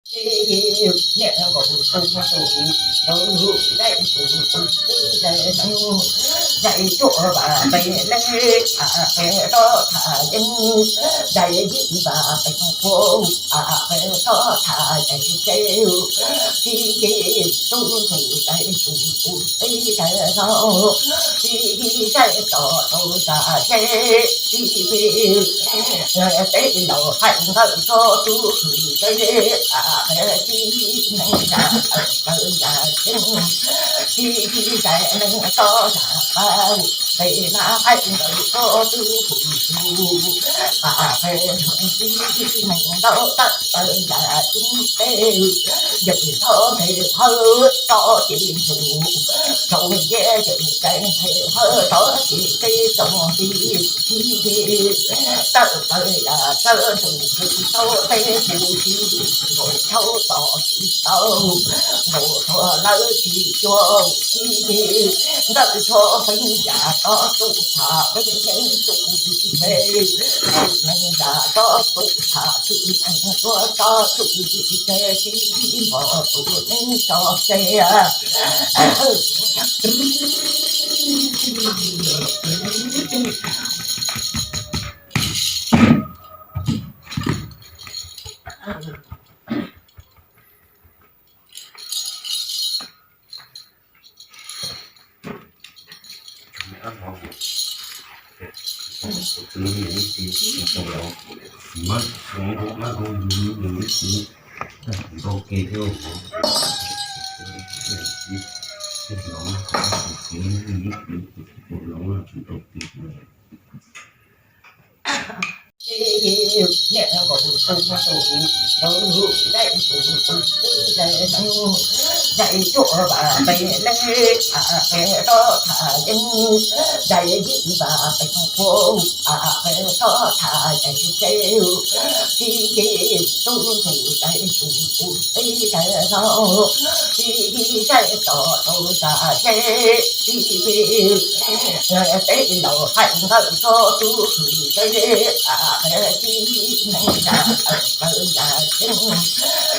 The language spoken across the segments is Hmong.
Tsis niam nkaus tus tus zaim tus tus tib zaim neeg, zaim cuaj vam peb leeg, a peb rov tham yeeb, zaim yim vam peb kuv, a peb rov tham zaim tsev, tib tib tub tus zaim tus tus tib zaim zaum, tib tib zaim tom rau zam ze, tib tib teb laus hais nkawm txog tub hwm teb, a peb tib neeg zam tawv zam ceeb, tib tib zaim neeg txog zam qab, peb lab hais nkawm txog tub hwm tub, a peb tib tib neeg ntau tawv tawv zam ceeb teb, yeej txhob nqes hawv tso ces ntxuv, tsaus nce yeej nqes nqes hawv tso ces kev tsoom tib tib tawv tawv zam tawv ntxuv, tsaus teb kuv tib nkaus tshauv tos tsis tau, nkaus txog lawv tsis cuag tib tib, nkawm txhob pheej yam tso tus tham pheej yeej tus tib teb, tus neeg yam tso tus tham tus neeg tuaj tso tus tib teb, tib npog tus neeg tso seb. Tsis niam nkaus tus tus zaim tus tus zaim tus tus tib zaim neeg, zaim cuaj vam peb leeg, a peb rov tham yeeb, zaim yim vam peb kuv, a peb rov tham zaim tsev, tib tib tub tus zaim tus tus tib zaim zaum, tib tib zaim tom rau zam ze, tib tib teb laus hais nkawm txog tub hwm teb, a peb tib neeg zam tawv zam ceeb,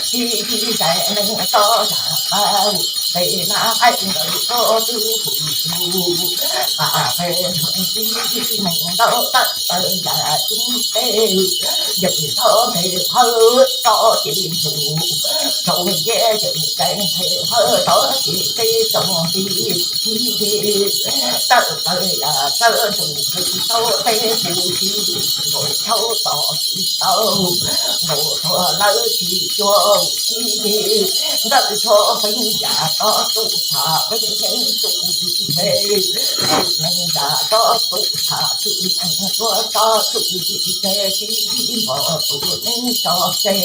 tib tib zaim neeg txog zam qab, peb lab hais nkawm txog tub hwm tub, a peb tib tib neeg ntau tawv tawv zam ceeb teb, yeej txhob nqes hawv tso ces ntxuv, tsaus nce yeej nqes nqes hawv tso ces kev tsoom tib tib tawv tawv zam tawv ntxuv, tsaus teb kuv tib nkaus tshauv tos tsis tau, nkaus txog lawv tsis cuag tib tib, nkawm txhob pheej yam tso tus tham pheej yeej tus tib teb, tus neeg yam tso tus tham tus neeg tuaj tso tus tib teb, tib npog tus neeg tso seb.